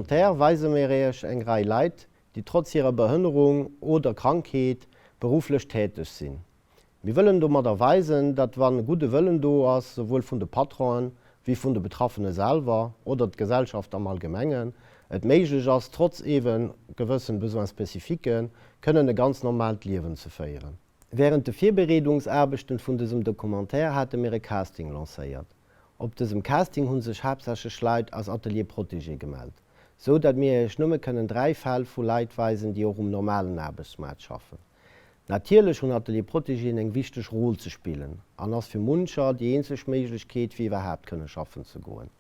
Documentaire weise mir Iech eng Rei Leit, déi trotz hirer Behënnerung oder Krankheet berufflech täteg sinn. Mir wëllen domadder weisen, datt wann e gudde Wëllen do ass, souwuel vun de Patronen wéi vun de Betraffene selwer oder d'Gesellschaft am Allgemengen, et méiglech ass, trotz eeben gewëssen Besoins spécifiques, kënnen e ganz normaalt Liewen ze féieren. Während de Virbereedungsaarbechten vun dësem Documentaire hate mir e Casting lancéiert. Op dësem Casting hu sech haaptsächlech Leit aus Ateliers protégés gemellt, sou dat mir iech nëmme kënnen 3 Fäll vu Leit weisen, déi och um normalen Aarbechtsmaart schaffen. Natierlech hunn Ateliers protégéen eng wichteg Rôle ze spillen an ass fir muncher déi eenzeg Méiglechkeet fir iwwerhaapt kënne schaffen ze goen.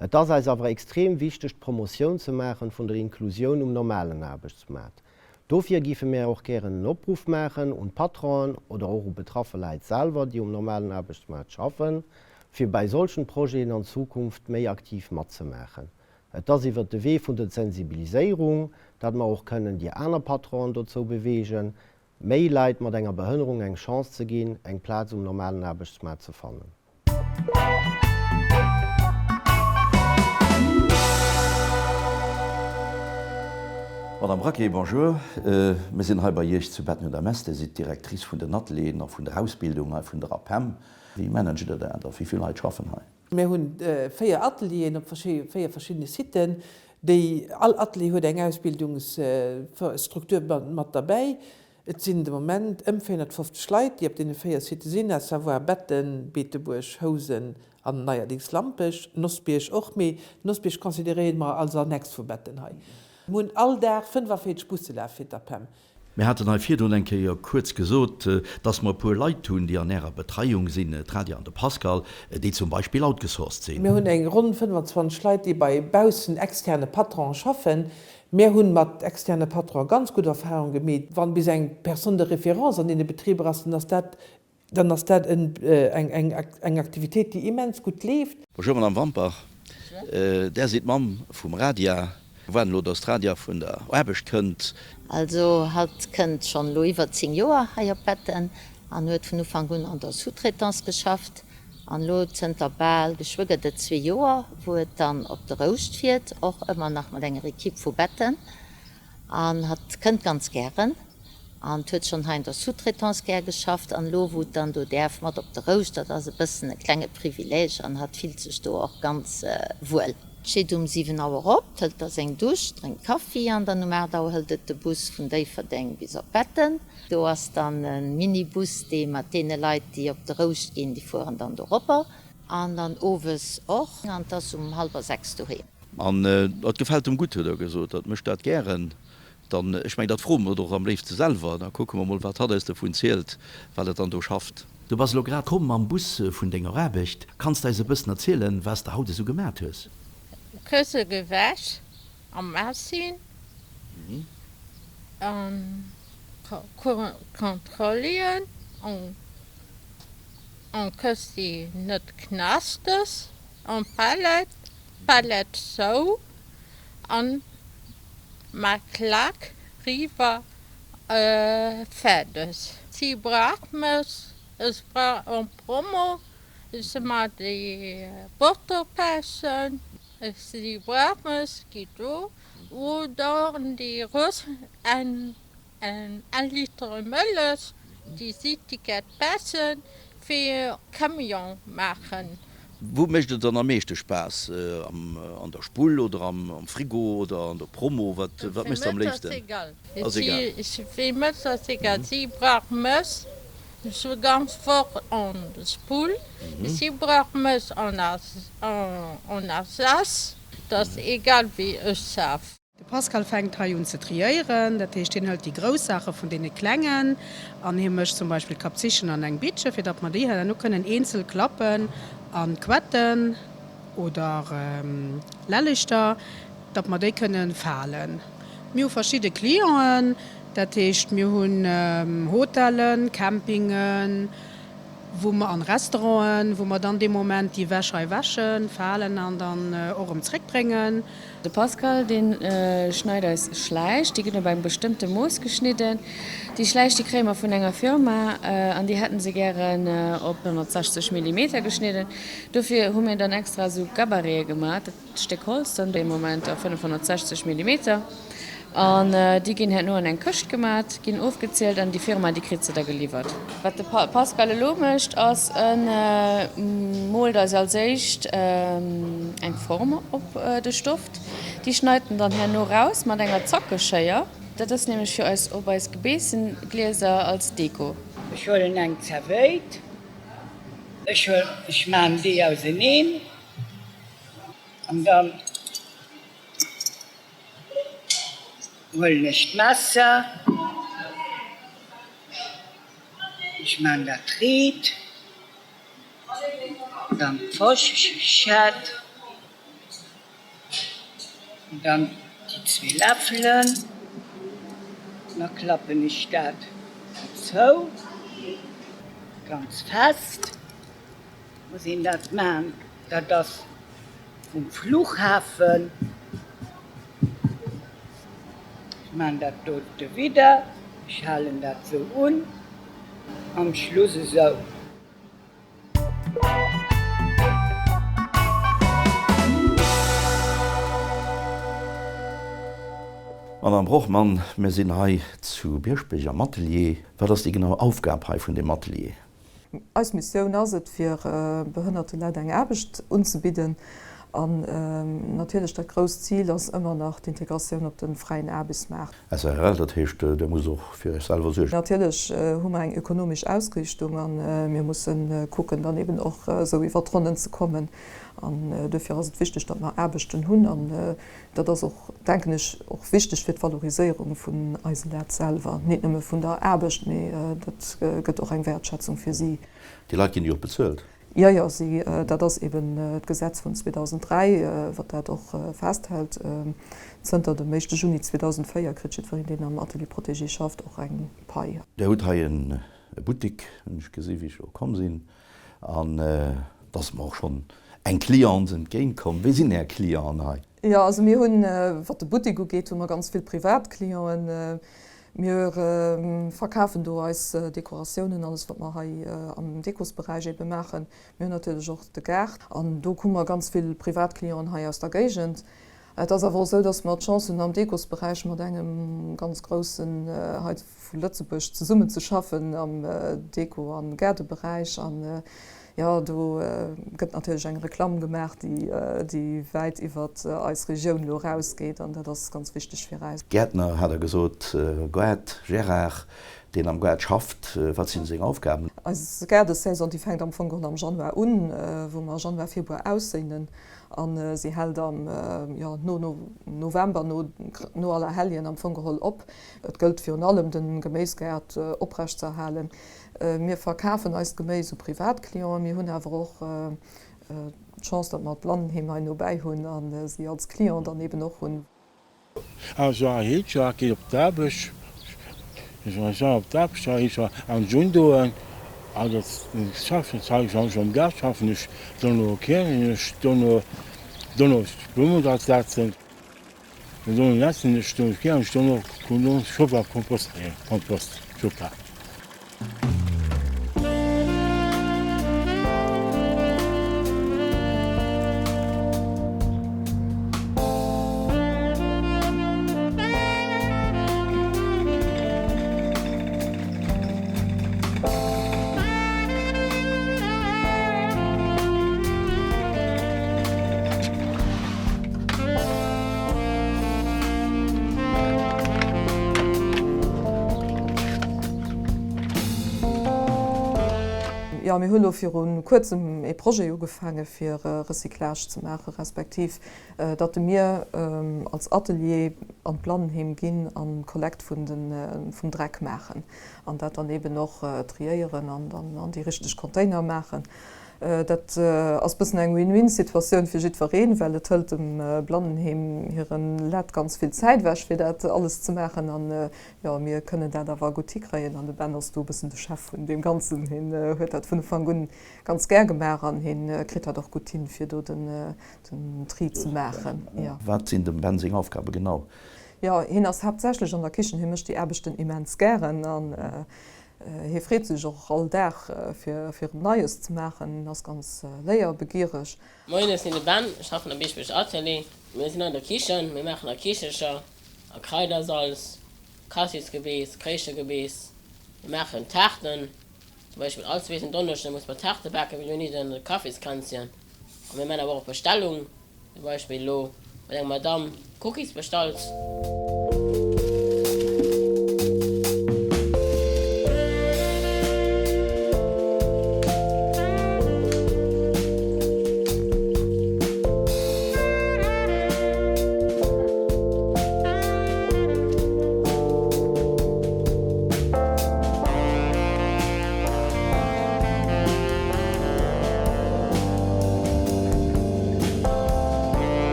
Et ass eis awer extrem wichteg d'Promotioun ze maachen vun der Inklusioun um normalen Aarbechtsmaart. Dofir giffe mär och gären en Opruff maachen un d'Patronen oder och u betraffe Läit selwer déi um normalen Aarbechtsmaart schaffen, fir bäi solchen Projeten an Zukunft méi aktiv matzemaachen. Et ass iwwert de Wee vun der Sensibiliséierung, datt mer och kënnen déi aner Patronen dozou beweegen, méi Leit mat enger Behënnerung eng Chance ze ginn, eng Plaz um normalen Aarbechtsmaart ze fannen. Madame Braquet, bonjour. Mir sinn hei bei Iech zu Betten un der Mess. Dir sidd d'Directrice vun den Atelieren a vun der Ausbildung hei vun der APEM. Wéi managt Der dat a wéi vill Leit schaffen hei? Mir hunn 4 Atelieren op 4 verschiddene Siten. Déi all Atelier huet eng Ausbildungsstruktur mat derbäi. Et sinn de Moment ëm 450 Leit, déi op deene 4 Sitë sinn, à savoir Betten, Beetebuerg, Housen an neierdings Lampech, Nossbierg och, mee Nossbierg consideréiere mer als Annex vu Betten hei. Mir hunn all Dag 45 Busse lafe fir d'APEM. Mir haten hei virdrun eng Kéier kuerz gesot, dass mer e puer Leit hunn, déi an Ärer Betreiung sinn, d'Radia an de Pascal, déi zum Beispill outgesourced sinn. Mir hunn eng ronn 25 Leit, déi bei baussen externe Patronen schaffen. Mir hu mat externe Patronen ganz gutt Erfahrung gemeet. Wann bis eng Personne de référence an deene Betriber ass, dann ass dat Dann ass dat eng Aktivitéit, déi immens gutt leeft. Bonjour Madame Wampach, Där sidd d'Mamm vum Radia. Mir waarden elo, dass d'Radia vun der Aarbecht kënnt. Also hatt kënnt schonn elo iwwer 10 Joer hei op Betten an huet vun Ufank un an der Sous-traitance geschafft an elo zënter bal, geschwë gëtt et zwee Joer, wou et dann op de Rouscht fiert, och ëmmer nach mat enger Equipe vu Betten. An hatt kënnt ganz gären an huet schonn hei an der Sous-traitance gär geschafft. An elo, wou et dann do däerf mat op de Rouscht, dat ass e bëssen e klenge Privileeg an hatt fillt sech do och ganz wuel. Steet um 7 Auer op, hëlt da seng Dusch, drénkt Kaffi an dann um 8 Auer hëlt et de Bus vun Déifferdeng bis op Betten. Do ass dann e Minibus, dee mat deene Leit, déi op de Rouscht ginn, déi fueren dann doropper. An dann owes och an 't ass um hallwer 6 doheem. An dat gefält em gutt, huet er gesot, dat mécht dat gären. Dann, ech mengen, dat froe mer et och am léifste selwer, da kucke mer mol, wat hatt eis dovun zielt, wat et dann do schafft. Du bass elo grad komm mam Bus vun denger Aarbecht. Kanns de eis e bëssen erzielen, wat s de haut esou gemat hues? Kësse gewäsch am Messin an kontrollieren an Këss déi net knastes an Palett Palett zou an ma Klack riwer färdeg. Si brauch mech, ech brauch en Promo, ech ma déi Botter pechen, si brauch mech, gi do oder déi Rös en En Liter Mëllech, déi Sitiket-Pässen fir Camion maachen. Wou mécht et dann am meeschte Spaass? An der Spull oder am Frigo oder an der Promo? Wat méchs de am léifsten? Ass egal. Fir mech ass egal. Si brauch mech sou ganz Woch an der Spull, si brauch mech an Ersatz. Et ass egal wéi ech schaff. De Pascal fänkt hei un ze triéieren, dat heescht hien hëlt déi grouss Saache vun deene klengen an hie mécht zum Beispill d'Kapzichen an eng Biitche fir datt mer déi herno kënnen eenzel klappen an Quetten oder Lellichter, datt mer déi kënnen falen. Mir hu verschidde Clienten, dat heescht mir hunn Hotellen, Campingen. Wou mer an Restauranten, wou mer dann dee Moment déi Wäsch hei wäschen, falen an dann och erëm zréckbréngen. De Pascal deen schneit eis Schläich, déi ginn op engem bestëmmte Mooss geschnidden. Déi Schläich déi kréie mer vun enger Firma an déi hätten se gären op 160 Millimeter geschnidden. Dofir hu mir dann extra esou Gabariten gemat. D'Stéck Holz dann dee Moment a 560 Millimeter an déi ginn herno an eng Këscht gemat, ginn ofgezielt an déi Firma déi kritt se da geliwwert. Wat de Pascal elo mécht ass, e moolt eis als éischt eng Form op de Stoff, déi schneit en dann herno raus mat enger Zackeschéier, dat ass nämlech fir eis op eis Gebeessenglieser als Deko. Ech huelen eng Zerwéit, ech huel, ech maan déi auseneen. An dann huelen ech d'Messer, ech maan dat riit, dann d'Forschett, an dann déi zwee Läffelen, da klappen ech dat zou, ganz fest. Muss een dat maan? Dat ass vum Flughafen. Ech maan dat dote widder. Ech halen dat sou un. Am Schluss esou. Madame Brochmann, mir sinn hei zu Bierschbech am Atelier. Wat ass déi genau Aufgab hei vun deem Atelier? Eis Missioun ass et, fir behënnerte Leit eng Aarbecht unzebidden. An natierlech dat grousst Zil ass ëmmer nach d'Integratioun op de fräien Aarbechtsmaart. SARL, dat heescht, Der musst och fir Iech selwer suergen? Natierlech hu mer eng ökonomesch Ausriichtung a mir musse kucken, dann eben och esou iwwert d'Ronnen ze kommen. An duerfir ass et wichteg, datt mer Aarbechten hunn. An Dat ass och, denken ech, och wichteg fir d'Valoriséierung vun eise Leit selwer, nit nëmme vun der Aarbecht, mee dat gëtt och eng Wäertschätzung fir si. Déi Leit ginn jo och bezuelt. Jo, jo, si, dat ass eben d'Gesetz vun 2003, wat dat och festhält. Zënter dem éischte Juni 2004 kritt jiddwereen, deen am Atelier protégé schafft, och eng Pai. Der hutt hei e Buttek, hunn ech gesi wéi ech elo komm sinn. An et ass mer och schonn eng Cliente entgéint komm. Wie sinn Är Clienten hei? Jo, also mir hunn, wat de Buttek ugeet, hu mer ganz vill Privatclienten. Mir verkafen do eis Dekoratiounen, alles wat mer hei am Dekosberäich eebe maachen. Mir hunn natierlech och de Gaart an do hu mer ganz vill Privatclienten hei aus der Géigend. Et ass awer och esou, dass mer d'Chance hunn am Dekosberäich mat engem ganz groussen hei vu Lëtzebuerg zesummen ze schaffen am Deko a Gaardeberäich. An jo, do gëtt natierlech eng Reklamm gemaach, déi wäit iwwer eis Regioun elo erausgeet an dat ass ganz wichteg fir eis. Gäertner hat Der gesot, Gaart, Gérard, deen am Gaart schafft, wat sinn seng Aufgaben? Eis Gaardesaison, déi fänkt am Fong geholl am Januar un, wou mer Januar, Februar ausséinen. A si hält am, jo, no November, no Allerhelljen am Fong geholl op. Et gëllt virun allem de Geméisgaart oprecht ze erhalen. Mir verkafen eist Geméis u Privatclienten. Mir hunn awer och d'Chance, datt mer d'Blannenheem hei nobäi hunn a si als Client dann eben och hunn. A Jean Heetscher geet op d'Aarbecht. Jean op d'Aarbecht, Jean Heetscher an Jun doen. A dat schaffen ech Jean Jean Gaart schaffen ech dono kehren ech dono dono d'Blummen dra setzen. Dono netzen ech dono kehren ech dono dono Schubber Kompost Kompost Schubber. Jo, mir hunn elo viru kuerzem ee Projet ugefaange fir Recyclage ze maachen, respektiv datt mir als Atelier an d'Blannenheem ginn an d'Kollekt vun de vum Dreck maachen an dat dann eeben och triéieren an dann an déi richteg Container maachen. Dat ass bëssen eng Win-win-Situatioun fir jiddwereen, well et hëlt dem Blannenheem hire Lett ganz vill Zäit ewech, fir dat alles ze maachen. An jo, mir kënnen dat awer gutt hikréien. An de Ben ass do e bëssen de Chef vun deem Ganzen. Hien huet dat vun Ufank un ganz gär gemaach an hien kritt dat och gutt hin, fir do den Tri ze maachen. Jo. Wat sinn dem Ben seng Aufgabe genau? Jo, hien ass haaptsächlech an der Kichen. Hie mécht déi Aarbechten immens gären an Hie freet sech och all Dag fir erëm Neies ze maachen, hien ass ganz léierbegiereg. Moien, ech sinn de Ben, ech schaffen am Beeschbuerg Atelier. Mir sinn an der Kichen, mir maachen a Kichelcher a Kraidersalz, Cassisgebeess, Kréischegebeess. Mir maachen Taarten, zum Beispill all zweeten Donneschde muss mer Taarte baken, mir hunn nidden e Kaffiskränzchen. A mir maachen awer och op Bestellung. Zum Beispill elo huet eng Madamm Cookies bestallt.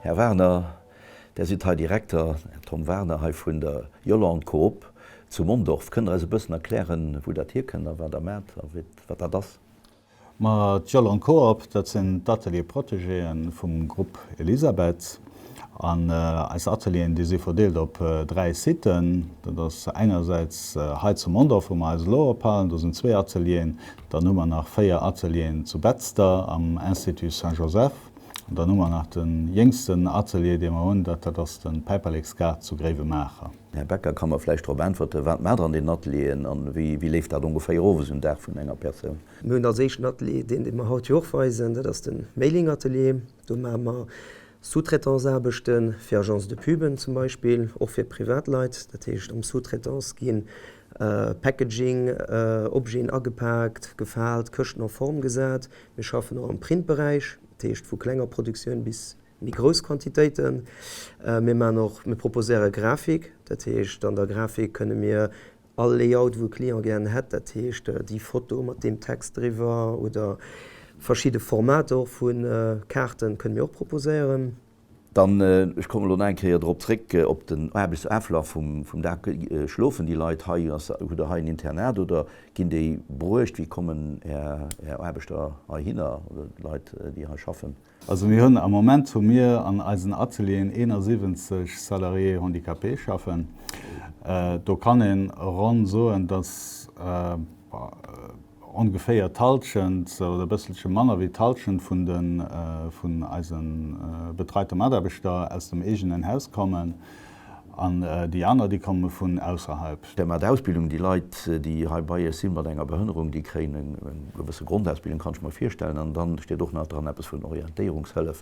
Här Werner, Der sidd hei Direkter, Här Tom Werner, hei vun der Yolande Coop zu Mondorf. Kënnt Der eis e bëssen erklären, wou dat hierkënnt a wat Der maacht a wat dat ass? Ma d'Yolande Coop, dat sinn d'Ateliers protégéen vum Grupp Elisabeth. An eis Atelieren, déi si verdeelt op 3 Siten. Dat ass engersäits hei zu Mondorf, wou mer eis elo ophalen, do sinn zwee Atelieren. Dann hu mer nach 4 Atelieren zu Betzder am Institut Saint-Joseph. An dann hu mer nach de jéngsten Atelier, dee mer hunn, dat ass de Päiperleksgaart zu Gréiwemaacher. Här Becker kann mer vläicht drop äntwerten, wat maacht Der an deenen Atelieren an wéi leeft dat ongeféier of esou en Dag vun enger Persoun? Mir hunn als éischten Atelier deen, dee mer haut jo och weisen, dat ass de Mailing-Atelier. Do maache mer Sous-traitance-Aarbechte fir Agences de puben zum Beispill, och fir Privatleit. Dat heescht, am Sous-traitance gi Packaging, Objeten agepaakt, gefaalt, Këschten en Form gesat. Mir schaffen och am Printberäich, dat heescht vu klenger Produktioun bis méi grouss Quantitéiten. Mir maachen och, mir proposéiere Grafik, dat heescht an der Grafik kënne mir all Layout wou e Client gären hätt, dat heescht déi Foto mat deem Text driwwer oder verschidde Formater och vu Kaarten kënne mir och proposéieren. Dann, ech kommen elo nach eng Kéier drop zréck, op den Aarbechtsaflaf vum Dag. Schlofen déi Leit hei? Hutt Der hei en Internat oder ginn déi bruecht? Wéi kommen Är Aarbechter heihinner oder d'Leit, déi hei schaffen? Also mir hunn am Moment hu mir an eisen Atelieren 71 Salariés handicapés schaffen. Do kann ee ronn soen, datt ongeféier d'Halschent oder e bësselche manner wéi d'Halschent vun de vun eise betreite Mataarbechter aus dem eegenen Haus kommen an déi aner déi komme vun ausserhalb. Thema d'Ausbildung, Déi Leit, déi hei bei Iech sinn mat enger Behënnerung, déi kréien eng gewësse Grondausbildung, kann ech mer virstellen. An dann steet och nach dran eppes vun Orientéierungshëllef.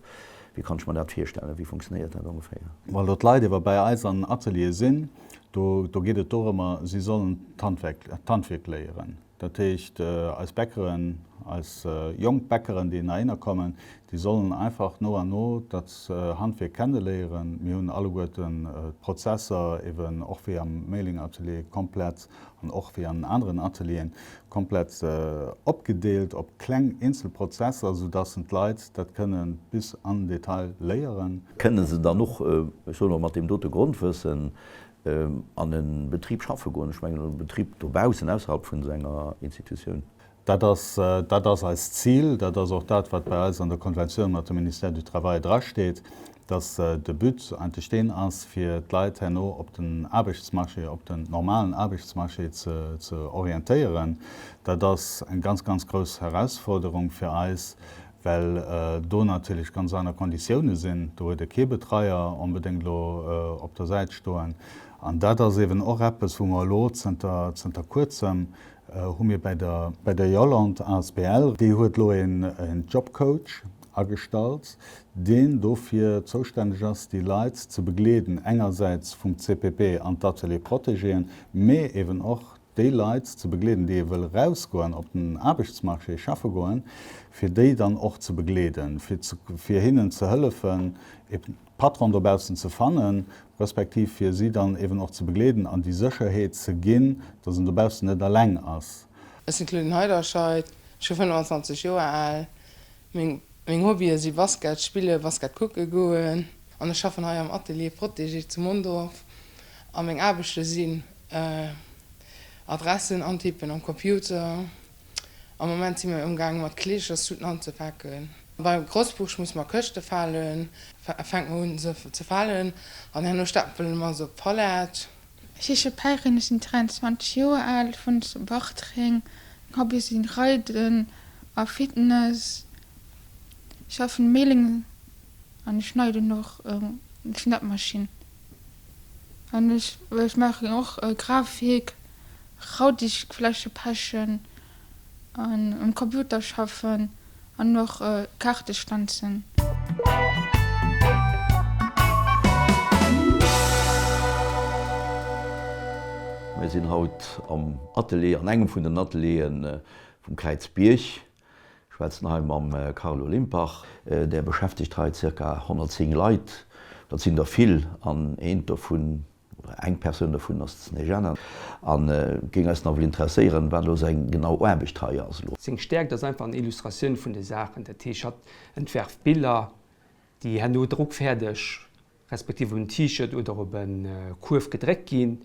Wéi kann ech mer dat virstellen? Wéi funktionéiert dat ongeféier? Wa lo d'Leit ewer bei eis an den Ateliere sinn, do do geet et dorëmmer, si sollen d'Handwerk d'Handwierk léieren. Dat heescht, eis Bäckeren, eis jonk Bäckeren, déi heihinner kommen, déi sollen einfach no an no dat Handwierk kenneléieren. Mir hunn alleguerten d'Prozesser eben och wéi am Mailing-Atelier komplett an och wéi an aneren Atelieren komplett opgedeelt op kleng eenzel Prozesser, soudass d'Leit dat kënne bis an den Detail léieren. Kënne se dann och, ech soen elo mat deem dote Grondwëssen, an e Betrib schaffe goen, ech mengen e Betrib dobaussen, ausserhalb vun esou enger Institutioun. Dat ass, dat ass eist Zil. Dat ass och dat, wat bei eis an der Konventioun mat dem Ministère du Travail drasteet, dass de But eigentlech deen ass, fir d'Leit herno op den Aarbechtsmarché, op den normalen Aarbechtsmarché ze, ze orientéieren. Dat ass eng ganz, ganz grouss Herausforderung fir eis, well do natierlech ganz aner Konditioune sinn. Do huet e kee Betreier onbedéngt elo op der Säit stoen. An dat ass eeben och eppes, wou mer elo zënter, zënter Kuerzem hu mir bäi der, bäi der Yolande asbl, déi huet elo een Jobcoach agestallt, deen dofir zoustänneg ass, déi Leit ze begleeden, engersäits vum CPP an d'Ateliers protégéen, mee eeben och. déi Leit ze begleeden, déi wëlle rausgoen op den Aarbechtsmarché schaffe goen, fir déi dann och ze begleeden, fir ze, fir hinnen ze hëllefen, e Patron dobaussen ze fannen, respektiv fir si dann eben och ze begleeden an déi Sécherheet ze ginn, dass en dobaussen net eleng ass. Ech sinn d'Claudine Heiderscheid, ech hu 25 Joer al. Meng meng Hobbye si Basket spillen, Basket kucke goen an ech schaffen hei am Atelier Protégé zu Mondorf a meng Aarbechte sinn Adressen antippen am Computer. Am Moment si mir ëmgaange mat Kleeschers-Tuten anzepaken. Beim Crossbuch musse mer Këschte falen, fänke mer un se ze falen an herno stapele mer se op d'Palett. Ech heesche Päirin, ech sinn 23 Joer al, wunnen zu Bartreng. Meng Hobbye sinn Reiden a Fitness. Ech schaffen Mailing an ech schneiden och Schnettmaschinn. An ech ech maachen och Grafik, Raudischfläsche pechen an um Computer schaffen an och Kaarte stanzen. Mir sinn haut am Atelier, an engem vun den Ateliere vum Kräizbierg. Schwätzen hei mam Carlo Limpach. Där beschäftegt hei zirka 110 Leit. Dat sinn der vill an eent dovun, oder eng Persoun dovun ass d'Snejana. An et géing eis nawell interesséieren, wat elo seng genau Aarbecht hei ass elo. Seng Stäerkt ass einfach an Illustratioun vun de Saachen. Dat heescht, hatt entwerft Biller, déi herno drockfäerdeg, respektiv op en T-Shirt oder op e Kuerf gedréckt ginn,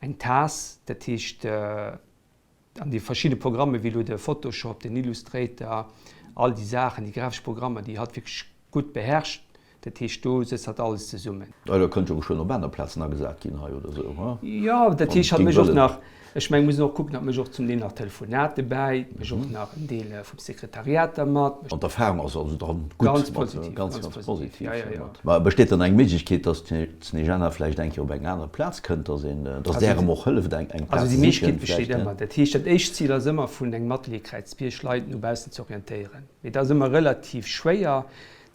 eng Taass. Dat heescht, An déi verschidde Programme wéi elo de Photoshop, den Illustrator, all déi Saachen, déi grafesch Programmer, déi hatt wierklech gutt beherrscht. Dat heescht, do sëtzt hatt alles zesummen. Jo, dat kënnt jo geschwënn op aner Plazen agesat ginn hei oder esou, ha? Jo, dat heescht, hatt mécht och nach, ech mengen, muss een och kucken, hatt mécht och zum Deel nach Telefonate bäi, mécht och nach en Deel vum Sekretariat da mat. An d'Erfahrung ass also dann gutt? Ganz positiv, ganz, ganz positiv, jo, jo, jo. Mä besteet dann eng Méiglechkeet, datt d'Snejana vläicht eng Kéier op eng aner Plaz kënnt, datt een, datt Der em och hëlleft eng eng Plaz ze sichen? Also déi Méiglechkeet besteet ëmmer. Dat heescht, dat éischt Zil ass ëmmer vun engem Atelier Kräizbierg Leit no baussen ze orientéieren. Mee dat ass ëmmer relativ schwéier.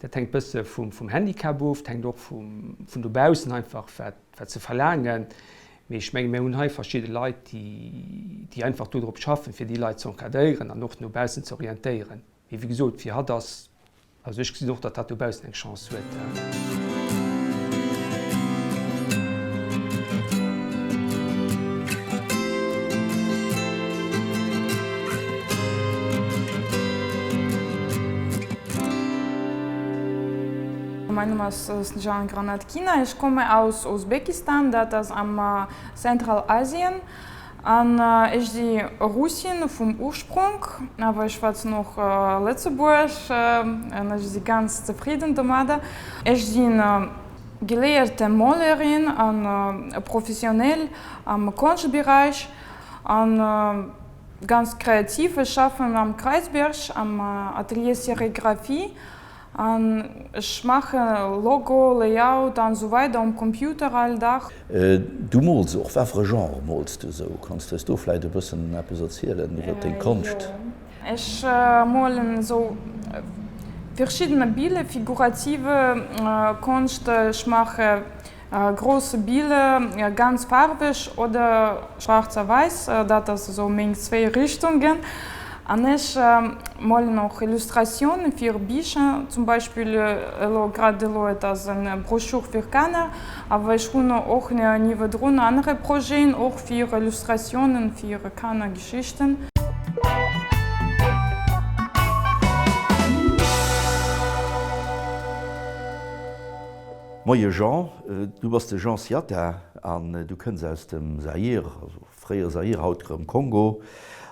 Dat hänkt bësse vum vum Handicap of, et hänkt och vum vun dobaussen einfach wat wat se verlaangen. Mee ech menge mir hunn hei verschidde Leit, déi déi einfach dodrop schaffen, fir déi Leit ze encadréieren an och no baussen ze orientéieren. Mee wéi gesot, fir hatt ass Also ech gesinn och, datt dat dobaussen eng Chance huet. Mein Name ist Snejana Granatkina, ich komme aus Usbekistan, dat ass am Zentralasien. An ech si Russin vum Ursprong, awer ech schwätzen och Lëtzebuergesch an ech si ganz zefridden domadder. Ech si geléierte Molerin an professionell am Konschtberäich an ganz kreativ. Ech schaffen am Kräizbierg am Atelier Sérigraphie An ech maache Logo, Layout an esou weider um Computer all Dag. Du mools och. Wat fir e Genre mools du esou? Kanns du eis do vläit e bëssen eppes erzielen iwwer deng Konscht? Jo, ech molen esou verschiddene Biller, figurative Konscht. Ech maache Grosse Biller, ganz faarweg oder schwaarz a wäiss, dat ass esou meng zwéi Richtungen. An ech molen och Illustratioune fir Bicher, zum Beispill elo grad elo, et ass en Brochure fir Kanner, awer ech hunn och niewedrun anere Projeten, och fir Illustratiounen fir Kannergeschichten. Moie Jean, du bass de Jean Siatta an du kënns aus dem Zaire, also fréier Zaire, haut rëm Kongo,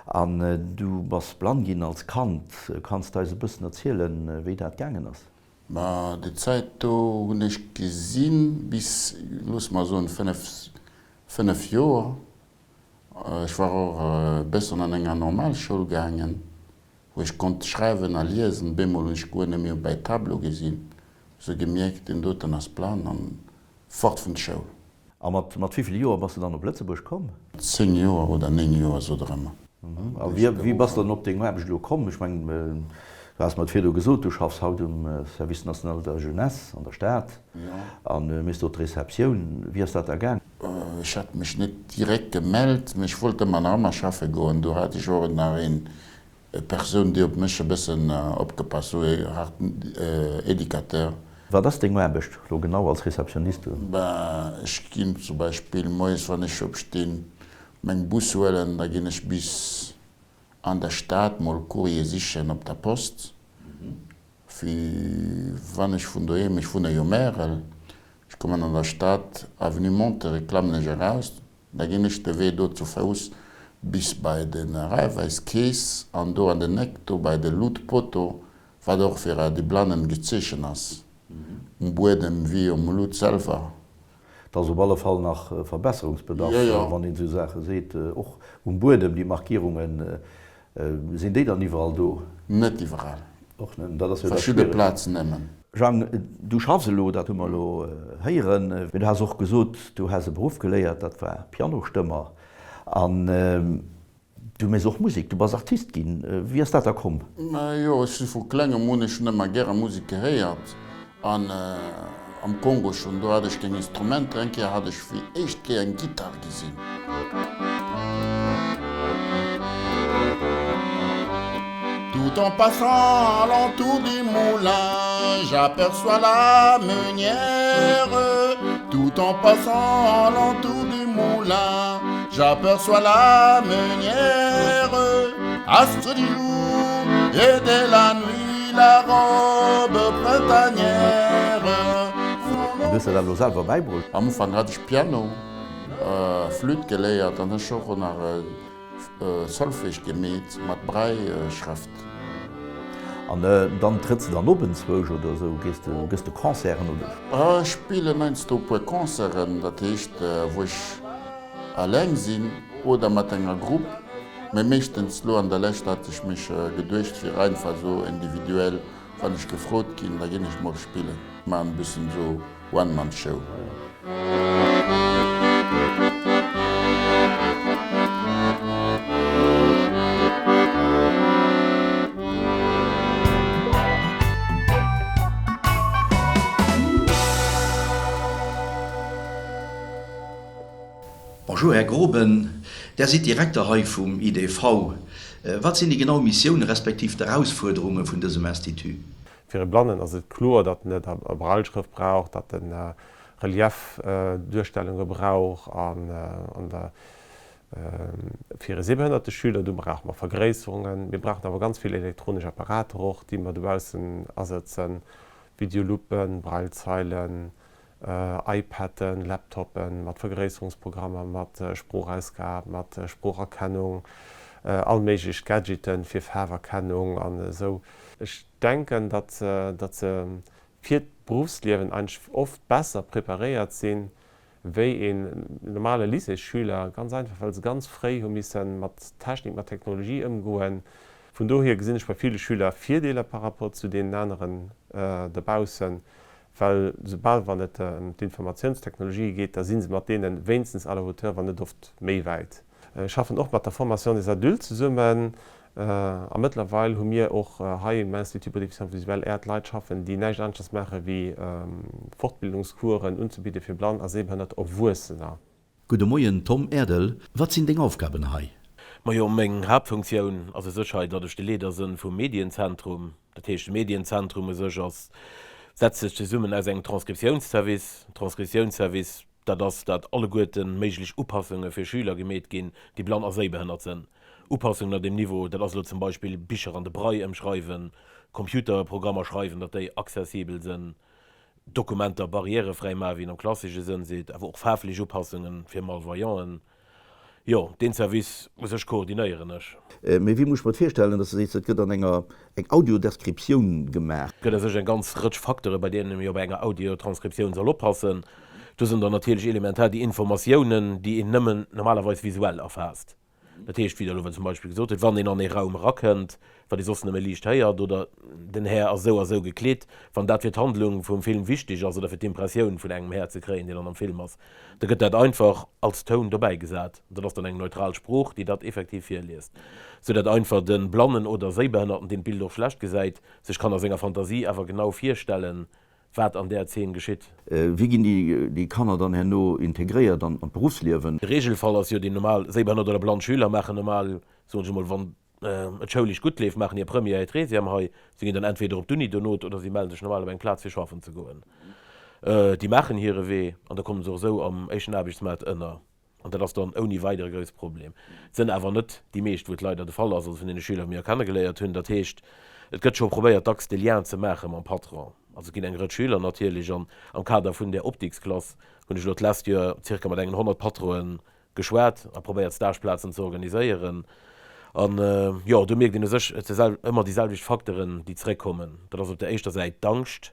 an du bass blann ginn als Kand. Kanns de eis e bëssen erzielen, wéi dat gaangen ass? Ma déi Zäit do hunn ech gesinn bis, loosse mer soen, 5, 5 Joer. Ech war och e bëssen an enger Normalschoul gaangen. Wou ech konnt schreiwen a liesen. Bemol hunn ech guer net méi op bäi Tableau gesinn. Sou gemierkt, deen doten ass blann an fort vun d'Schoul. A mat mat wéivill Joer bass de dann op Lëtzebuerg komm? 10 Joer oder 9 Joer, sot er ëmmer. A wéi wéi bass de dann op deng Aarbecht elo komm? Ech mengen, du has mer et virdu gesot, du schaffs haut um Service national de la jeunesse an der Stad a méchs do d'Receptioun. Wéi ass dat da gaang? Ech hat mech net direkt gemellt, mee ech wollt ëmmer nach ëmmer schaffe goen. Do hat ech och nach een Persoun, déi op mech e bëssen opgepasst huet, sou art Educateur. Wat ass deng Aarbecht lo genau als Receptionniste? Ben, ech ginn zum Beispill moies, wann ech opstinn, meng Bus huelen, da ginn ech bis an der Stad mol Courrier sichen op der Post, fir wann ech vun doheem, ech wunne jo Märel, ech kommen an der Stad, Avenue Monterey, klammen ech eraus, da ginn ech de Wee do zu Fouss bis bei de Raiffeiskeess an do an den Eck do bei de Luutpoteau, wat och fir déi Blannen gezeechen ass, um Buedem wéi um Luut selwer. Et ass op alle Fall nach Verbesserungsbedarf, wann een esou Saache seet. Och um Buedem, déi Markierungen, sinn déi dann iwwerall do? Net iwwerall. Och net, dat ass jo da Verschidde schwiereg. Plazen nëmmen. Jang, du schaffs elo, dat hu mer elo héieren, mee du has och gesot, du häss e Beruff geléiert, dat war Pianostëmmer. An Du méchs och Musek, du bass Artist ginn. Wéi ass dat da komm? Jo, ech si vu klengem un, ech hunn ëmmer gäre Musek gehéiert an am Kongo schonn, do hat ech keng Instrumenter. Eng Kéier hat ech fir d'éischt Kéier eng Gittar gesinn. Tout en passant à l'entour du moulin, j'aperçois la meunière. Tout en passant à l'entour du moulin, j'aperçois la meunière. Astre du jour et de la nuit, la robe printanière. An du hues der dat elo selwer bäibruecht? Am Ufank hat ech Piano, Flütt geléiert an ech och nach Solfège gemeet mat Braille-Schrëft. An dann trëtts de dann op enzwousch oder esou? Gees de, gëss de Concerten oder? Ech spillen heiansdo e puer Concerten, dat heescht wou ech alleng sinn oder mat enger Grupp, mee meeschtens lo an der Lescht hat ech mech geduecht fir einfach esou individuell, wann ech gefrot ginn, da ginn ech mol spillen, maachen e bëssen esou One Man Show. Bonjour Här Groben, Der sidd Direkter hei vum IDV. Wat sinn déi genau Missiounen respektiv d'Erausfuerderunge vun dësem Institut? Fir e Blannen ass et kloer, datt en net a Brailleschrëft brauch, datt en Reliefduerstellunge brauch an der fir e sehbehënnerte Schüler, do brauche mer Vergréisserungen. Mir brauchen awer ganz vill elektronesch Apparater och, déi mer dobaussen asëtzen, Videoluppen, Braillezeilen, iPaden, Laptopen mat Vergréisserungsprogrammer, mat Sproochausgab, mat Sproocherkennung, all méiglech Gadgeten fir Faarwerkennung an esou. Ech denken, datt se fir d'Beruffsliewen eigentlech oft besser preparéiert sinn, wéi een normale Lycéesschüler, ganz einfach well se ganz fréi hu misse mat Technik, mat Technologie ëmgoen. Vun dohier gesinn ech bei ville Schüler Virdeeler par rapport zu deenen aneren dobaussen, well soubal wann et ëm d'Informatiounstechnologië geet, da si se mat deene wéinstens à la hauteur, wann net oft méi wäit. Ech schaffen och mat der Formation des adultes zesummen a mëttlerweil hu mir och hei um Institut pour déficients visuels Äert Leit schaffen, déi näischt aneschters maache wéi Fortbildungscoursen unzebidde fir blann a sehbehënnert Erwuessener. Gudde Moien Tom Erdel, wat sinn deng Aufgaben hei? Majo, meng Haaptfunktioun ass u sech hei, datt ech de Leeder sënn vum Medienzentrum. Dat heescht, de Medienzentrum u sech ass, setzt sech zesummen aus engem Transkriptiounsservice. Transkriptiounsservice, Dat ass, dat alleguerte méiglech Upassunge fir Schüler gemeet ginn, déi blann a séibehënnert sënn. Upassungen an deem Niveau, dat ass elo zum Beispill Bicher an de Braille ëmschreiwen, Computerprogrammer schreiwen, datt déi accessibel sënn, Dokumenter barrièrefräi maachen, wéi een am klassesche Sënn seet, awer och faarflech Upassunge fir Malvoyanten. Jo, deen Service u sech koordinéieren ech. Mee wéi muss ech mer et virstellen, dass de sees, et gëtt an enger eng Audiodescriptioun gemaach? Et gëtt a sech eng ganz Rëtsch Facteure bei deenen ee jo bei enger Audiotranskriptioun soll oppassen. Do sinn dann natierlech elementar déi Informatiounen, déi een nëmmen normalerweis visuell erfaasst. Dat heescht, wéi Der elo zum Beispill gesot hutt, wann een an ee Raum erakënnt, wat ee soss nëmme liicht héiert, oder den Här ass esou a sou gekleet, wann dat fir d'Handlung vum Film wichteg ass oder fir d'Impressioun vun engem Här ze kréien, deen dann am Film ass, da gëtt dat einfach als Toun dobäi gesat. Dat ass dann eng neutral Sprooch, déi dat effektiv virliest, sou dat einfach de Blannen oder Séibehënnerten, deen d'Bild och schlecht gesäit, sech kann a senger Fantasie awer genau virstellen, Wat an där Zeen geschitt. Wéi ginn déi Kanner dann herno integréiert an d'Beruffsliewen? De Regelfall ass jo deen normal, séibehënnert oder blann Schüler maachen normal, soen ech emol, wann et schoulesch gutt leeft, maachen hir Première et Treizième hei. Si ginn dann entweder op d'Uni dono oder si melle sech normal op eng Plaz fir schaffen ze goen. Déi maachen hire Wee an da kommen se och esou am éischten Aarbechtsmaart ënner. An dat ass dann ouni weidere grousse Problem. Et sënn awer net déi meescht, wou et leider de Fall ass, also vun deene Schüler, wou mir kennegeléiert hunn. Dat heescht, et gëtt scho probéiert, dacks de Lien ze maache mam Patron. Also et ginn eng Rëtsch Schüler natierlech an am Kader vun där Optiksklass hunn ech elo d'lescht Joer zirka mat engen 100 Patronen geschwat a probéiert Stageplazen ze organiséieren. An jo, do mierkt een u sech, et si ëmmer déi selwecht Facteuren, déi zeréckkommen. Dat ass op der éischter Säit d'Angscht,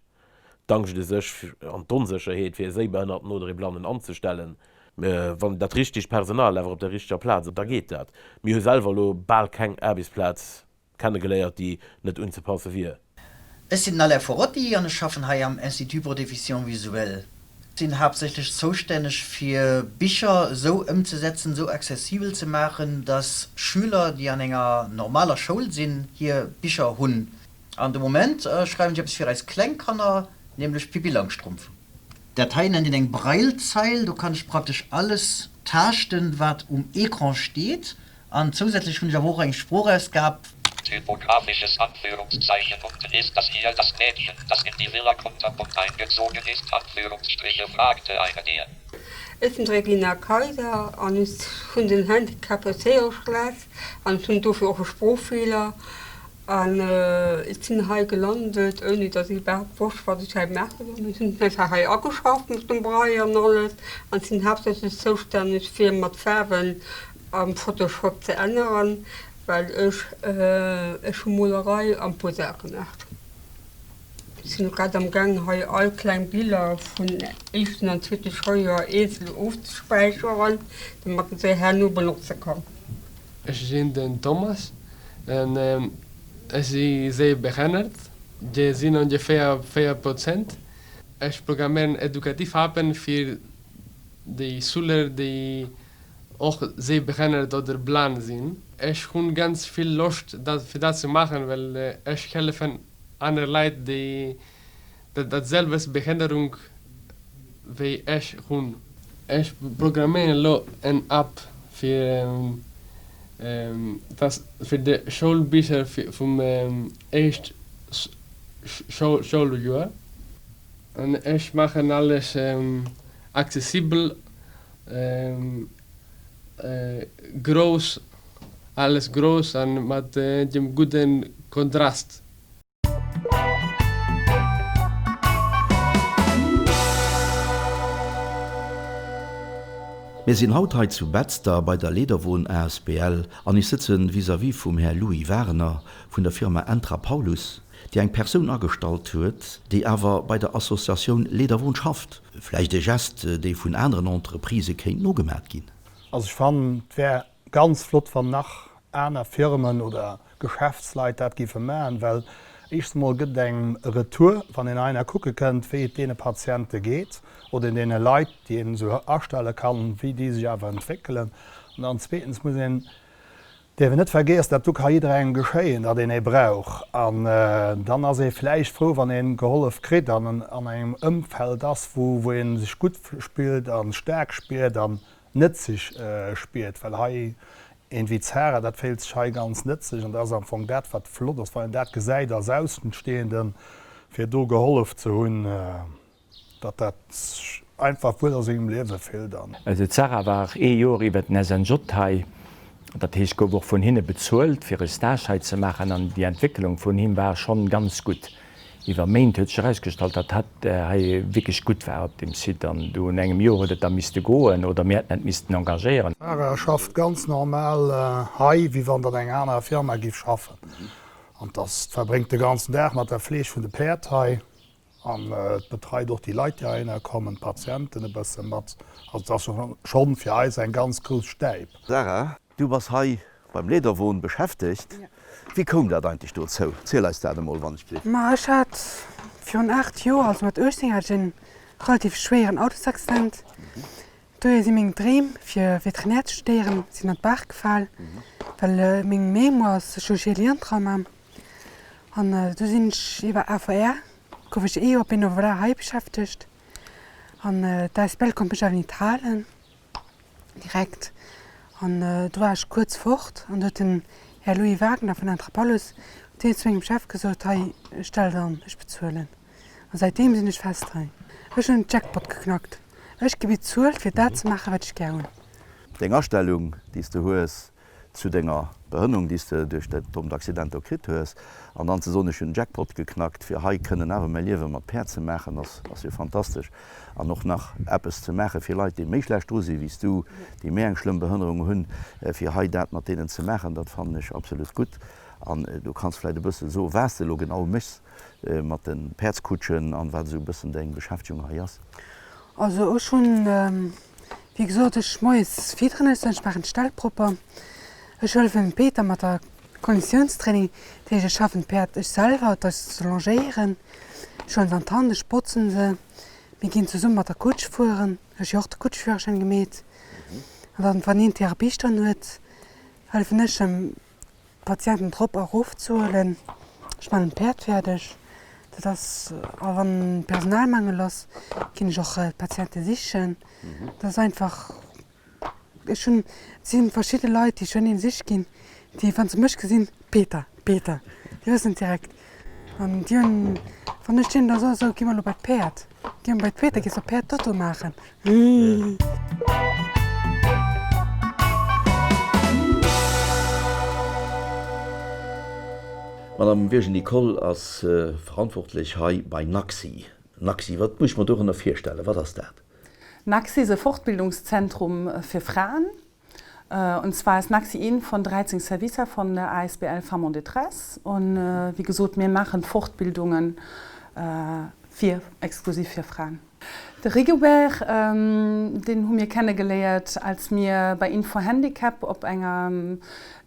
d'Angscht u sech an d'Onsécherheet, fir e Séibehënnerten oder ee Blannen anzestellen. Wann dat richtegt Personal awer op der richteger Plaz, da geet dat. Mir hu selwer elo bal keng Aarbechtsplaz kennegeléiert, déi net unzepasse wier. Ech sinn den Alain Forotti an ech schaffen hei am Institut pour déficients visuels. Sinn haaptsächlech zoustänneg fir Bicher esou ëmzesetzen, esou accessibel ze maachen, dass Schüler, déi an enger normaler Schoul sinn, hir Bicher hunn. An de Moment schreiwen ech eppes fir eis kleng Kanner, nämlech Pippi Langstrumpf. Dat hei nennt een eng Braillezeil, do kann ech praktesch alles taaschten, wat um Ecran steet. An zousätzlech hunn ech awer och eng Sproochausgab. Typografisches Anführungszeichen unten Ist das hier das Mädchen, das in die Villa Kunterbunt eingezogen ist? Anführungsstriche fragte eine der. Ech sinn d'Regina Kayser an ech hunn den Handicap Erzéierungsschlecht an ech hunn dofir och e Sproochfeeler. An ech sinn hei gelandet, ouni datt ech iwwerhaapt wosst, wat ech hei maache soll. Ech hunn mech einfach hei ageschafft mat dem Braille an alles an sinn haaptsächlech zoustänneg fir mat Faarwen am Photoshop ze änneren, well ech ech hu Molerei an Beaux-Arts gemaach. Ech sinn elo grad am gaang hei all kleng Biller vun éischten an zweete Schouljoer eenzel ofzespäicheren, domat ech se herno benotze kann. Ech sinn den Thomas an ech si séibehënnert, déi sinn ongeféier 4 Prozent. Ech programméieren edukativ Appen fir déi Schüler, déi och séibehënnert oder blann sinn. Ech hunn ganz vill Loscht fir dat ze maachen, well ech hëllefen aner Leit, déi dat selwecht Behënnerung wéi ech hunn. Ech programméieren elo en App fir dass fir de Schoulbicher vum éischt Schouljoer. An ech maachen alles accessibel, grouss, alles grouss an mat engem gudden Kontrast. Mir sinn haut hei zu Betzder bei der Lederwon asbl an ech sëtzen vis-à-vis vum Här Louis Wagener vun der Firma Entra Paulus, déi eng Persoun agestallt huet, déi awer bei der Associatioun Lederwon schafft. Vläicht e Geste, dee vun aneren Entreprisë kéint nogemat ginn. Also ech fannen et wär Ganz flott wann nach aner Firmen oder Geschäftsleit dat géife maachen, well éischtens emol gëtt et engem e Retour, wann een heihinner kucke kënnt, wéi et deene Patiente geet oder deene Leit, déi een esou astelle kann, wéi déi sech awer entwéckelen. An dann zweetens muss een, däerf een net vergiessen, dat do ka jidderengem geschéien, datt een ee brauch. An dann ass ee vläicht frou, wann ee gehollef kritt an an engem Ëmfeld ass, wou ee sech gutt spillt a staark spiert an nëtzeg spiert, well hei een wéi d'Sarah, dat féilt sech hei ganz nëtzeg an dat ass am Fong dat, wat flott ass, wann een dat gesäit als Aussenstehenden, fir do gehollef ze hunn, datt dat sech einfach wuel a sengem Liewe fillt. An. Also d'Sarah war ee Joer iwwer den SNJ hei, dat heescht gouf och vun hinne bezuelt, fir e Stage hei ze maachen an déi Entwécklung vun him war schonn ganz gutt. Iwwer Méint huet sech erausgestallt, datt hatt hei wierklech gutt war op deem Site an du no engem Joer huet et da misste goen oder mir hätten et missten engagéieren. D'Sarah schafft ganz normal hei, wéi wann datt eng aner Firma giff schaffen an dass verbréngt de ganzen Dag mat der Fleeg vun de Päerd hei an betreit och déi Leit déi heihinner kommen, d'Patienten e bësse mat. Also et ass schonn fir eis eng ganz grouss Stäip. Sarah, du bass hei Beim Lederwon beschäftegt. Wéi koum dat eigentlech dozou? Ziel eis dat emol, wann ech blitt. Ma ech hat virun 8 Joer, also mat 18, hat ech en relativ schwéieren Autosaccident. Dohier si meng Dreem fir Veterinär ze studéieren sinn an d'Baach gefal, well meng Mémoire ass, ech hu Schädel-Hirntrauma. An du sinn ech iwwer AVR. Gouf ech ee Joer Bénévolat hei beschäftegt an d'ASBL konnt mech awer nit halen direkt an do war ech kuerz fort an do huet den Här Louis Wagner vun Entrepalus huet hien zu mengem Chef gesot, hei stell et an, ech bezuelen. An säitdeem sinn ech fest hei. Ech hunn den Jackpot geknackt. Ech gi bezuelt fir dat ze maachen wat ech gär hunn. Deng Astellung déi s de hues zu denger Behënnerung, déi s de duerch dat dommt Accident do kritt hues, an dann ze soen, ech hunn den Jackpot geknackt, fir hei kënnen awer mäi Liewe mat Päerd ze maachen, ass ass jo fantastesch. An och nach eppes ze maache fir Leit, déi méi schlecht dru si wéi s du, déi méi eng schlëmm Behënnerung hunn, fir hei dat mat deenen ze maachen, dat fannen ech absolut gutt. An du kanns vläicht e bësse soen, wat s de elo genau méchs mat de Päerdskutschen an wat esou e bëssen deng Beschäftegung hei ass. Also ech hunn, wéi gesot, ech moies fidderen ech se, ech maachen d'Ställ propper, ech hëllefen dem Peter mat der Konditiounstraining, dat heescht ech schaffen d'Päerd ech selwer, dass ech se longéieren, ech huelen se an d'Hand, ech botzen se, mir ginn zesumme mat der Kutsch fueren, ech hu jo och de Kutschführerschäin gemeet, an dann wann een Therapiestonn huet, hëllefen ech em D'Patienten drop a rof ze huelen. Ech man d'Päerd fäerdeg. Dat ass, a wann Personalmangel ass, ginn ech och d'Patiente sichen. Dat ass einfach, ech hunn, et si verschidde Leit, déi ech ënneen sich ginn, déi, wa se mech gesinn, Peter, Peter, déi wëssen et direkt. An déi hunn, wann ech deenen da soen, sou, gi mer elo bei d'Päerd, gi mer bei d'Päerd, da gees de Päerd Dodo maachen. D'Madame Virginie Koll ass verantwortlech hei bei NACSI. NACSI, wat muss ech mer dorënner virstellen? Wat ass dat? NACSI ist e Fortbildungszentrum fir Fraen. Und zwar ist NACSI een von 13 Servicer von der asbl Femmes en détresse. Und wéi gesot, mir maachen Fortbildungen fir, exklusiv fir Fraen. De Rigobert, deen hu mir kennegeléiert, als mir bei Info-Handicap op enger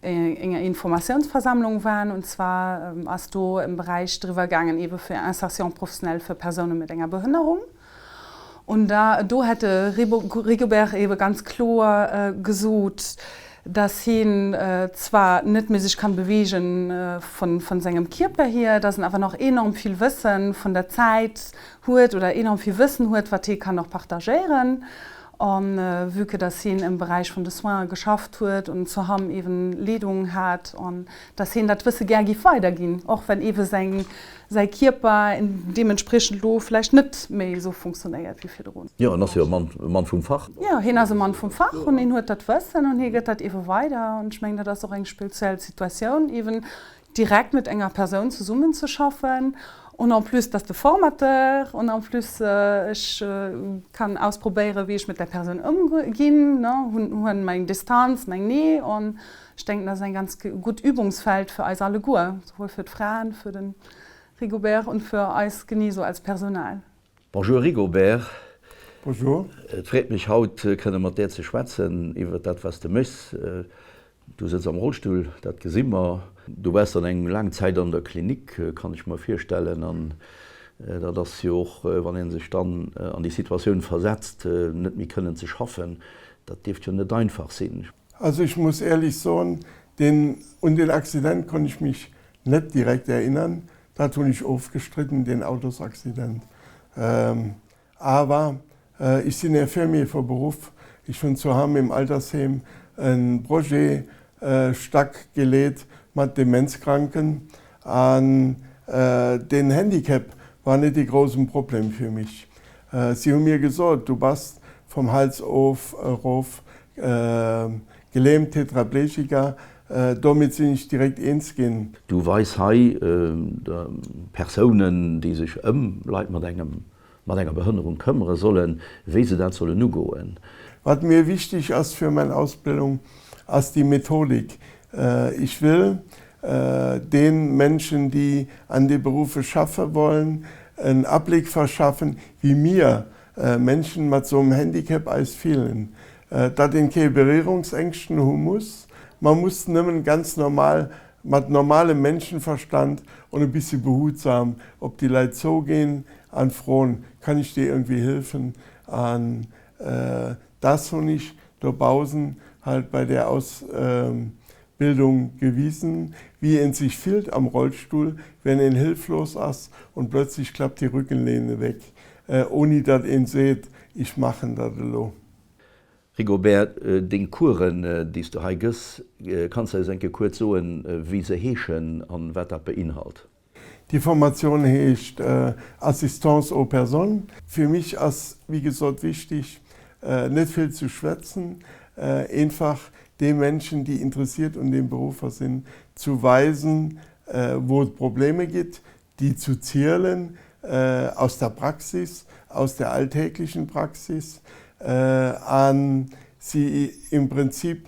enger Informatiounsversammlung waren. Und zwar ass do em Beräich driwwer gaangen, eebe fir Insertion professionnelle fir Persoune mat enger Behënnerung. Und da, do hätt de Rigobert eebe ganz kloer gesot, dass hien zwar net méi sech kann bewegen vun sengem Kierper hier, dass en awer nach enorm vill Wëssen vun der Zäit huet oder enorm vill Wëssen huet, wat hie kann och partagéieren. An vue que dass hien am Beräich vun de Soinen geschafft huet und zu Hamm eeben Leedung hat, an dass hien dat Wësse gär giff weiderginn, och wenn eebe seng, säi Kierper deementspriechend elo vläicht net méi esou funktionéiert wéi virdrun. Jo, en ass jo e Mann, e Mann vum Fach. Jo, hien ass e Mann vum Fach und hien huet dat Wëssen und hie gëtt dat eebe weider. Und ech mengen, dat ass och eng speziell Situatioun, eeben direkt mit enger Persoun zesummenzeschaffen und en plus dass de Formateur und en plus ech kann ausprobéieren wéi ech mit der Persoun ëmginn, ne, hunn hunn meng Distanz, meng Nee an ech denken dat ass eng ganz gutt Übungsfeld fir eis alleguer, souwuel fir d'Fraen, fir den Rigobert und fir eis genee sou als Personal. Bonjour Rigobert. Bonjour. Et freet mech haut kënne mat där ze schwätzen iwwert dat wat s de méchs. Du sëtz am Rollstull, dat gesi mer. Du waars dann eng laang Zäit an der Klinik, kann ech mer virstellen. An dat ass jo och, wann ee sech dann an déi Situatioun versetzt, net méi kënnen ze schaffen, dat dierft jo net einfach sinn. Also ich muss ehrlich soen, den, un den Accident konnt ich mich net direkt erinnern, dat hunn ech ofgestritten, den Autosaccident. Awer ech sinn Infirmier vu Beruff. Ech hunn zu Hamm im Altersheem e Projet stack geleet mat Demenzkranken an den Handicap war net e groussen Problem fir mech. Si hu mir gesot, du bass vom Hals of erof gelähmt, Tetraplegiker. Domat sinn ech direkt eens ginn. Du weis hei Persounen, déi sech ëm Leit mat engem mat enger Behënnerung këmmere sollen, wéi se dat sollen ugoen. Wat mir wichtig ass für mein Ausbildung, ass die Methodik. Ich will den Menschen, die an de Berufe schaffe wollen, en Abblick verschaffen, wie mir Menschen mat so em Handicap eis fillen. Datt een kee Berührungsängschten hu muss, man muss nëmmen ganz normal mat normalem Menschenverstand und e bissi behutsam op déi Leit zougeen an froen, kann ich dir irgendwie hilfen? An das hunn ich dobausen halt bei der Ausbildung. Bildung gewiesen, wie een sich fillt am Rollstuhl, wenn een hilflos ass und plötzlich klappt die Rückenlehne weg, ohni datt een seet, ich machen dat elo. Rigobert, deng Coursen, déi s du hei gëss, kanns de eis eng Kéier kuerz soen, wéi se heeschen an wat dat beinhalt? Déi Formatioun heescht Assistance aux personnes. Fir mich ass wéi gesot wichtig, net vill zu schwätzen, eenfach de Menschen, déi interessiert un deem Beruffer sinn, zu weisen, wou et Probleme gitt, déi zu zielen aus der Praxis, aus der alltäglichen Praxis, a si im Prinzip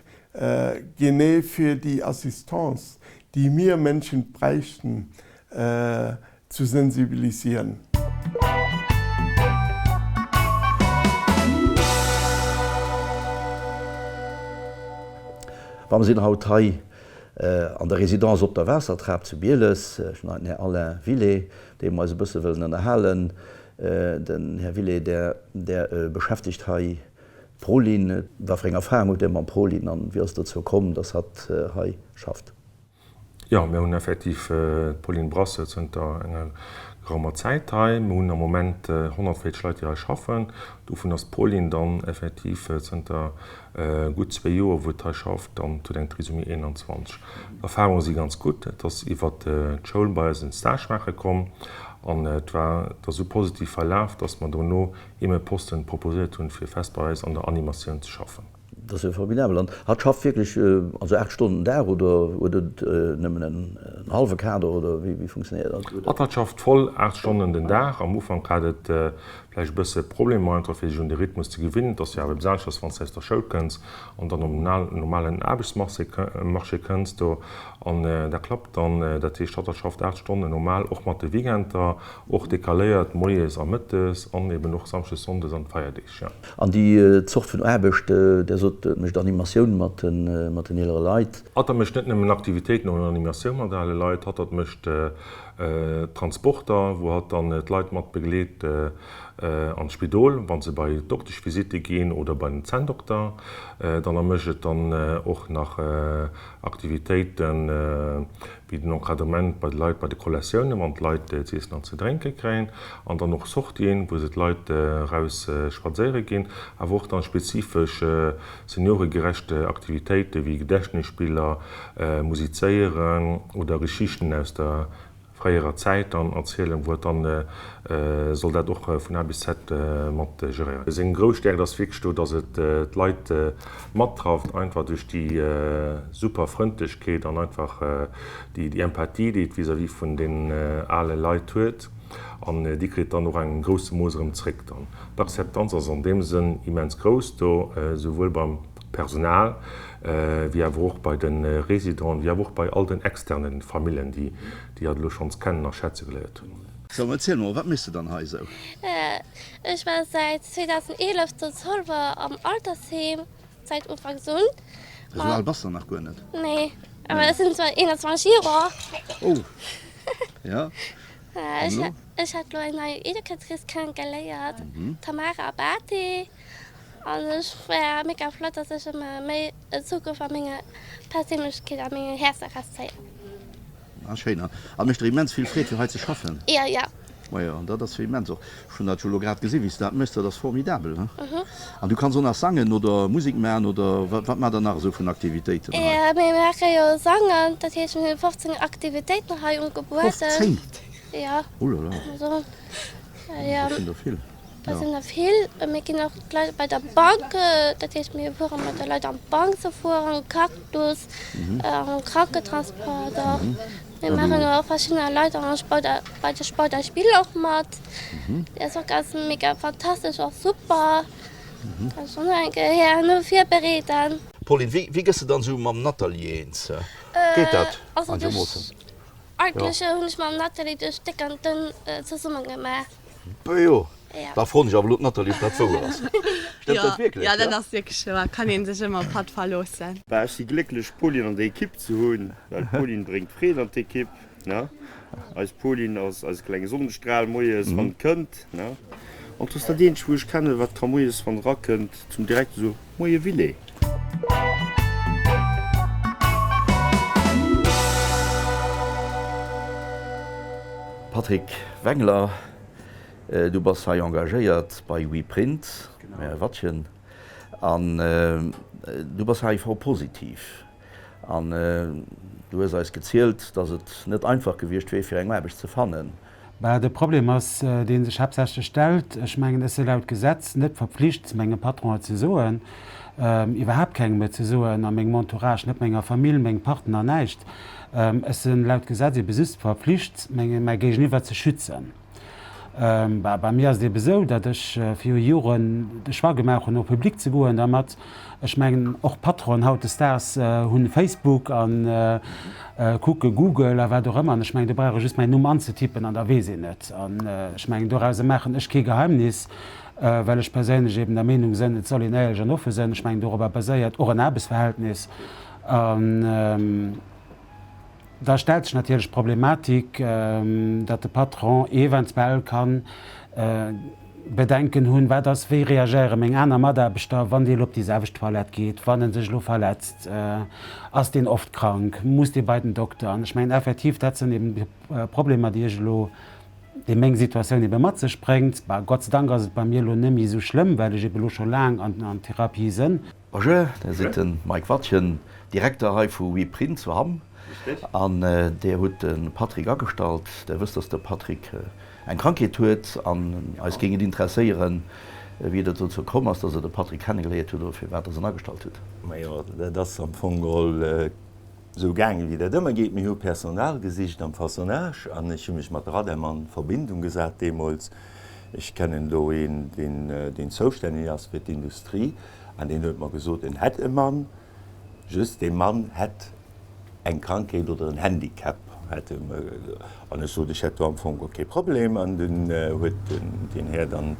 genee fir déi Assistance, déi mir Menschen bräichten, zu sensibilisieren. Wa mer sinn haut hei An der Résidence op der Waassertrap zu Bieles. Ech hunn hei den Här Alain Willet, dee mer eis e bësse wëllen ënnerhalen. Den Här Willet, där, där beschäftegt hei d'Proline. Wat fir eng Erfahrung hutt Dir mam Proline an wéi ass et dozou komm, dass hatt hei schafft? Jo, mir hunn effektiv d'Pauline Brasseur zënter enger geraumer Zäit hei. Mir hunn am Moment 140 Leit, déi hei schaffen. Dovun ass d'Pauline dann effektiv zënter Gutt zwéi Joer wou et hei schafft an et huet eng Trisomie 21. D'Erfahrunge si ganz gutt. Et ass iwwert d'Schoul bei eis en Stage maache komm an et war et ass esou positiv verlaf, dass mer dono him e Posten proposéiert hunn, fir fest bei eis an der Animatioun ze schaffen. Dat ass jo formidabel. An hatt schafft wierklech also 8 Stonnen den Dag oder huet et nëmmen en hallwe Kader oder wéi funktionéiert dat? Hatt schafft voll 8 Stonnen den Dag. Am Ufank hat et Vläicht e bësse Problemer einfach fir sech un de Rhythmus ze gewinnen. Et ass jo awer eppes aneschters wann s de aus der Schoul kënns an dann op den normalen Aarbechtsmarché kënns do an dat klappt dann. Dat heescht hatt schafft 8 Stonnen normal, och mat de Weekender, och decaléiert moies a mëttes an eben och samschdes, sonndes an d'Feierdeeg, jo. An déi Zort vun Aarbecht, Der sot et mécht Animatioun mat den eelere Leit. Hatt mécht net nëmmen Aktivitéiten oder Animatioun mat ale Leit, hatt mécht Transporter, wou hatt dann d'Leit mat begleet an d'Spidol, wa se bei Dokteschvisitte ginn oder bei den Zänndokter. Dann ermécht et dann och nach Aktivitéiten, wéi den Encadrement bei de Leit bei de Kollatiounen, wann d'Leit z'iessen an ze drénke kréien, an dann och Sortien, wou se d'Leit eraus spadséiere ginn, awer och dann spezifesch senioregerecht Aktivitéite wéi Gedächtnisspiller, Musizéieren oder Geschichten aus der fréierer Zäit dann erzielen, wou et dann soll dat och vun A bis Z mat geréieren. Seng grouss Stäerkt ass wierklech do, dass et d'Leit matrafft, einfach duerch déi super Frëndlechkeet an einfach déi Empathie, déi et vis-à-vis vun den ale Leit huet. An déi kritt dann och engem grousse Mooss erëm zréck dann. D'Akzeptanz ass an deem Sënn immens grouss do, souwuel beim Personal, wéi awer och bei de Résidenten, wéi awer och bei all den externe Famillen, déi déi hatt elo schonns kennen a schätze geléiert hunn. So, erziel mol, wat méchs de dann hei esou? Ech war säit 2011 zu Zolwer am Altersheem, säit Ufanks un. Esou al bass de nach guer net. Nee, awer ech sinn zwar 21 Joer. Oh, ja. An elo? Ech hat elo eng nei Educatrice kennegeléiert, d'Tamara Abate. An ech war mega flott, dass ech ëmmer méi en Zukunft a menger Perséinlechkeet a mengem Häerz erauszéien. Ah schéin, an et mécht der immens vill Freed fir hei ze schaffen? Jo, jo. Majo, an dat ass jo immens och. Ech hunn dat jo elo grad gesinn, wéi s de dat méchs, dat ass formidabel, he? An du kanns och nach sangen oder Musek maachen oder wat maacht der nach esou vun Aktivitéiten hei? Jo, mir maache jo sangen, dat heescht mir hu 15 Aktivitéiten hei ugebueden. 15? Jo. Oh la la, dat sinn der vill. Dat sinn der vill. Mir ginn och d'Leit bei der Bank, dat heescht mir fuere mat de Leit an d'Bank ze fueren, Cactus, Kranketransport och. Mir maachen och verschiddener Leit an Sport, bei de Sport a Spill och mat. Dat ass och ganz mega fantastesch och super. Kann ech och nach eng Kéier herno virbereeden. Pauline, wéi gëss de dann esou mam Nathalie eens? Geet dat einegermoossen? Eigentlech hunn ech mam Nathalie duerch déck an dënn zesumme gemaach. Böjo, da froen ech awer elo d'Nathalie, ob dat wouer ass. Stëmmt dat wierklech? Jo, dat ass wierklech wouer. Kann een sech ëmmer op hatt verloossen. Bah, ech si glécklech d'Pauline an der Equipe ze hunn, well d'Pauline bréngt Freed an d'Equipe, ne? Eis Pauline ass eise klenge Sonnestral moies wann et kënnt, ne? An 't ass dat eenzegt wou ech kennen, wat ka moies wann erakënnt zum direkt esou, Moie Willy. Patrick Wengler, du bass hei engagéiert bei WePrint, Här Watchen, an du bass HIV-positiv. An du hues eis gezielt, dass et net einfach gewiescht wier, fir eng Aarbecht ze fannen. Bah, de Problem ass, dee sech haaptsächlech stellt, ech mengen, ech si laut Gesetz net verpflicht, mengem Patron et ze soen, iwwerhaapt kengem et ze soen a mengem Entourage, net menger Famill, mengem Partner, näischt. Ech si laut Gesetz ebe just verpflicht, menge mäi Géigeniwwer ze schützen. Bah, bei mir ass et ebe sou, datt ech viru Joren de Choix gemaach hunn, och public ze goen dermat. Ech mengen, och Patronen hautdesdaags hunn Facebook a kucke Google a wat och ëmmer. An ech mengen, do brauch ee just mäin Numm anzetippen an da weess een et. An ech mengen, dorauser maachen ech kee Geheimnis, well ech perséinlech eben der Meenung sënn, et soll een éierlech an offe sënn. Ech mengen, dorobber baséiert och en Aarbechtsverhältnis. An. Da stellt sech natierlech d'Problematik, datt de Patron eventuell ka Bedenken hunn, wat ass, wéi reagéiere meng aner Mataarbechter, wann dee elo op déi selwecht Toilette geet, wann e sech elo verletzt, ass deen oft krank, muss dee bei den Dokter? An ech mengen effektiv, dat sinn eben déi Problemer, déi ech elo, déi meng Situatioun ebe mat sech bréngt. Bah, Gott sei Dank ass et bei mir elo net méi esou schlëmm, well ech ebe elo scho laang an Therapie sinn. Bonjour, Dir sidd de Mike Watchen, Direkter hei vu WePrint zu Hamm. An Dir hutt de Patrick agestallt. Dir wësst, dass de Patrick eng Krankheet huet. An eis géing et interesséieren, wéi et dozou komm ass, dass Der de Patrick kennegeléiert hutt oder firwat dass Der en agestallt hutt. Majo, dat ass am Fong geholl esou gaangen, wéi dat ëmmer geet. Mir hu Personal gesicht am Façonnage an ech hu mech mat der Radem a Verbindung gesat deemools. Ech kennen do een, deen zoustänneg ass fir d'Industrie an deen huet mer gesot, en hätt e Mann, just dee Mann hätt eng Krankheet oder en Handicap, hätt e mer gesot. An ech sot, ech hätt do am Fong guer kee Problem. An dunn huet deen Här dann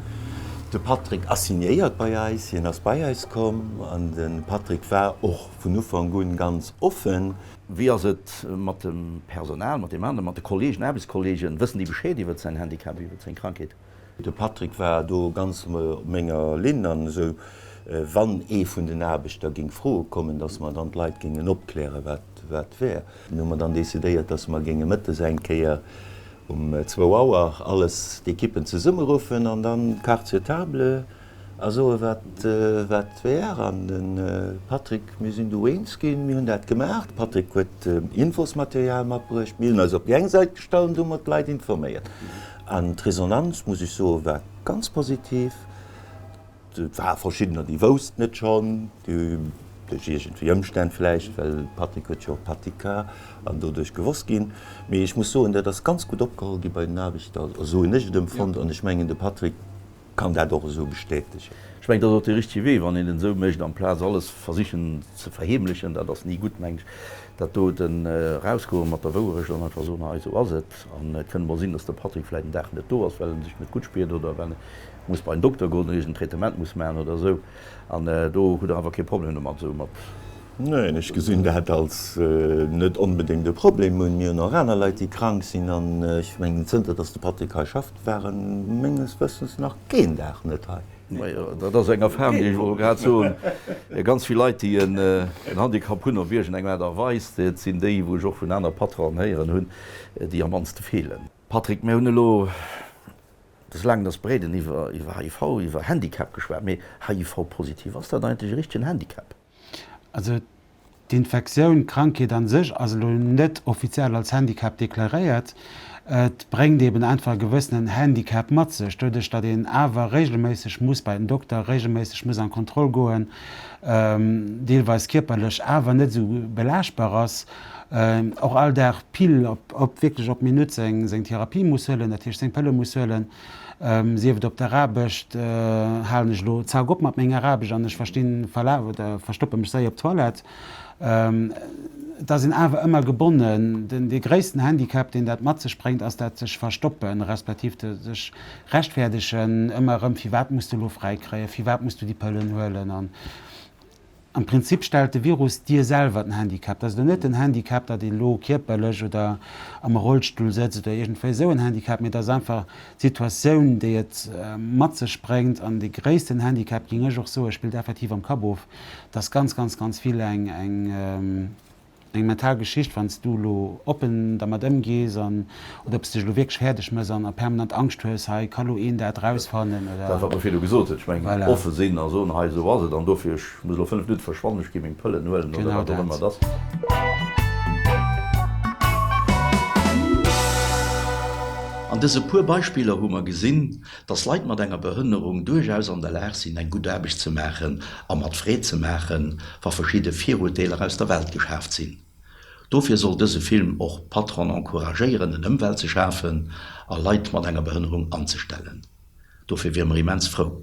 de Patrick assignéiert bei eis. Hien ass bei eis komm an de Patrick war och vun Ufank un ganz offen. Wéi ass et mat dem Personal, mat deem aneren, mat de Kollegen, Aarbechtskolleegen? Wëssen déi Bescheed iwwert säin Handicap, iwwert seng Krankheet? De Patrick war do ganz op menger Linn an esou, wann ee vun den Aarbechter géing froe kommen, dass mer dann d'Leit géingen opklären, wat wat wär. Dunn hu mer dann decidéiert, dass mer géinge mëttes eng Kéier um zwou Auer alles d'Ekippen zesummeruffen an dann carte sur table a soe wat wat wär. An de Patrick, mir sinn do eens ginn, mir hunn dat gemaach. De Patrick huet Infosmaterial matbruecht, mir hunn eis op déi eng Säit gestallt an du hu mer d'Leit informéiert. An d'Resonanz, muss ech soen, war ganz positiv. Et ware verschiddener, déi woussten et schonn, déi duerch iergendwéi Ëmstänn vläicht, well de Patrick huet jo och Patika, an doduerch gewosst ginn. Mee ech muss soen, dat ass ganz gutt opgeholl gi bei den Aarbechter, esou hunn ech et empfonnt an ech mengen, de Patrick kann dat och esou bestätegen. Ech mengen, dat ass och dee richtege Wee, wann een en esou mécht, amplaz alles versichen ze verheemlechen. Dat ass ni gutt, mengen ech, dat doten erausgoe mat der Wouerecht an einfach soen, hei, esou ass et. An et kënnt emol sinn, dass de Patrick vläicht en Dag net do ass, well en sech net gutt spiert oder well e muss bei den Dokter goen oder iergend en Traitement muss maachen oder esou. An do hutt Der awer kee Problem domat, esou mat. Neen, ech gesinn dat als net onbedéngt e Problem un. Mir hunn och aner Leit, déi krank sinn. An ech mengen, zënter dass de Patrick hei schafft, war e menges Wëssens nach keen Dag net hei. Majo, dat ass eng Erfahrung, déi ech wollt grad soen. Ganz vill Leit, déi en Handicap hunn op iergend eng Aart a Weis, dat sinn déi, wou ech och vun aner Patronen héieren hunn, déi am mannste feelen. Patrick, mir hunn elo des laangen dass breeden iwwer HIV, iwwer Handicap geschwat, mee HIV-positiv, ass dat eigentlech e richtegen Handicap? Also d'Infektioun, d'Krankheet an sech ass elo net offiziell als Handicap deklaréiert. Et bréngt eben einfach e gewëssenen Handicap mat sech, doduerch datt een awer regelméisseg muss bei den Dokter, regelméisseg muss an d'Kontroll goen, deelweis kierperlech awer net esou belaaschtbar ass, och all Dag pile op op wierklech op d'Minutt seng seng Therapie muss huelen, dat heescht seng Pëlle muss huelen, sief et op der Aarbecht, halen ech elo zack op mat menger Aarbecht an ech verstinn, verlaf oder verstoppe mech séier op d'Toilette. Et ass een awer ëmmer gebonnen. Den dee gréissten Handicap, deen dat mat sech bréngt, ass dat sech verstoppen, respektiv de sech rechtfäerdegen ëmmer erëm, firwat muss du elo fräi kréien, firwat muss du déi Pëllen huelen an Am Prinzip stellt de Virus dir selwer den Handicap. Dat ass elo net den Handicap, datt een elo kierperlech oder am Rollstull sëtzt oder iergendwéi esou en Handicap, mee et ass einfach d'Situatioun, déi et mat sech bréngt. An dee gréissten Handicap, géing ech och soen, spillt effektiv am Kapp of, dass ganz, ganz, ganz vill eng, eng. Eng mental Geschicht, wann s du elo oppen dermat ëmgees an, oder ob s dech elo wierklech fäerdeg mëss an a permanent Angscht hues, hei ka lo een dat erausfannen oder. Dat wat mer virdu gesot hunn, ech mengen, Voilà. offen sinn a soen, hei esou ass et an dofir, ech muss elo 5 Minutte verschwannen, ech gi meng Pëllen huelen oder Genau wat och dat. ëmmer et ass. An dëse puer Beispiller hu mer gesinn, dass Leit mat enger Behënnerung duerchaus an der Lag sinn, eng gutt Aarbecht ze maachen a mat Freed ze maachen, wa verschidde Virurteeler aus der Welt geschaaft sinn. Dofir soll dëse Film och d'Patronen encouragéieren, en Ëmwelt ze schafen a Leit mat enger Behënnerung anzestellen. Dofir wiere mer immens frou.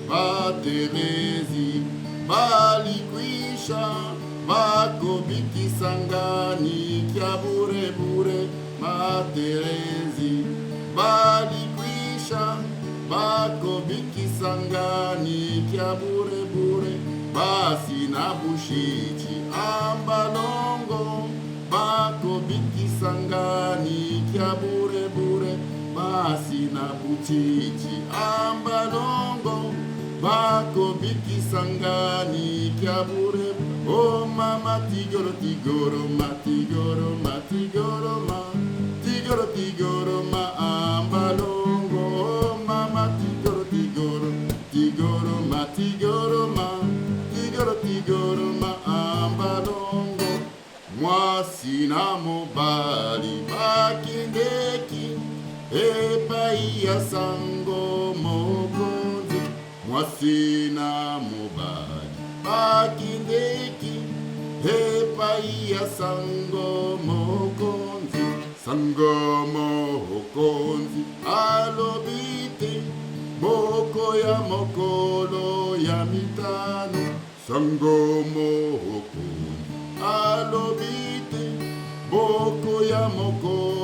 Ba Theresi balikwisha bakobikisa nga nikia bure bure Ba Theresi balikwisha bakobikisa nga nikia bure bure Basi na bushichi ambalongo bakobikisa nga nikia bure bure Basi na butiti ambalongo bakobikisa nga nikia bure Oh mama tigoro tigoro ma tigoro ma tigoro ma tigoro tigoro ma ambalongo Oh mama tigoro tigoro tigoro ma tigoro ma tigoro tigoro ma ambalongo Mwasi na mobali bakendeki epai ya sango mokonzi Mwasi na mobali bakendeki epai ya sango mokonzi Sango mokonzi alobi te bokoya mokolo ya mitano Sango mokonzi alobi te bokoya mokolo.